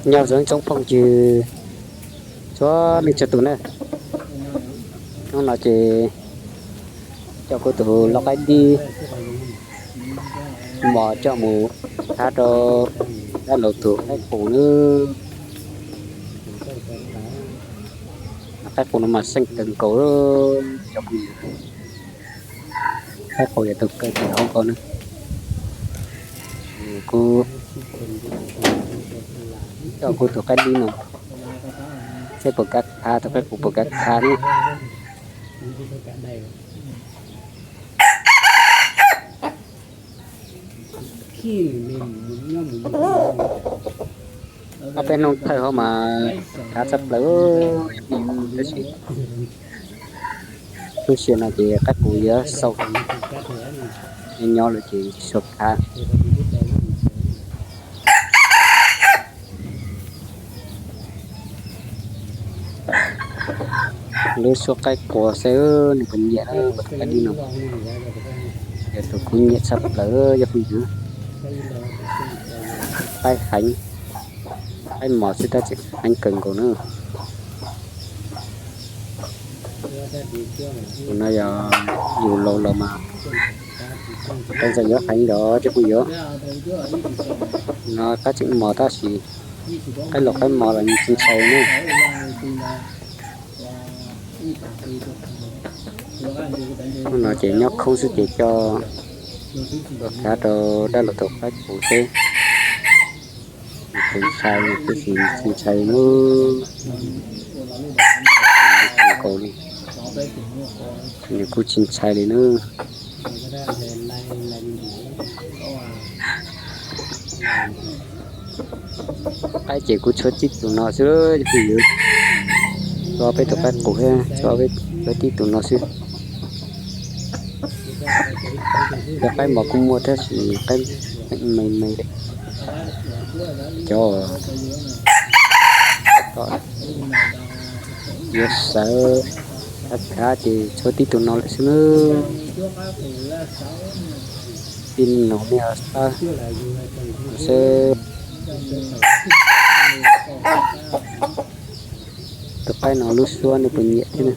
Nyob zoo tsoom phooj ywg txhua leej txhua tus na, hnub no ces coj kuv tus lau qaib dib mos coj mus thav rau dab laug tus qaib qus nawb. Qaib qus no mas xyeej kawg nkaus, cov phooj ywg. Qaib qus yog tus kawg nkaus na. Kuv coj kuv tus qaib dib no seb puas kam thav, tus qaib qus puas kam thav ne. Ob peb hnub thawj hauv mas thav tshaj plaws, tab sis lub sij hawm no ces qaib qus yuav xau, nyob nyob lawm ces tsis tshua thav. Lub suab qaib qua xwb, nws puas nyiam na, tus qaib dib no. Yog tus kuv nyiam tshaj plaws cov phooj ywg. Qaib heev, qaib mos xwb tab tseem heev kawg nkaus na. Tus no yog yus laus los mas qaib txawm yuav heev los cov phooj ywg, no qaib tseem mos tab sis qaib laus qaib mos los yeej tsis ntshai ne. Hnub no ces nyob khoob xwb ces coj los thav rau dab laug tus qaib qus seb nws puas ntshai, tab sis tsis ntshai nawb. Nkaus li, nws kuj tsis ntshai li nawb. Qaib ces kuv tshuav tib tus no xwb, cov phooj ywg. Tshuav peb tus qaib qus thiab tshuav peb, tshuav tib tus no xwb. Cov qaib mos kuj muaj tab sis qaib me me li. Cov tom yuav sawv thav thav ces tshuav tib tus no lawm xwb nawb. Tib nus nej sab seb tus qaib no lub suab nej puas nyiam thiab na.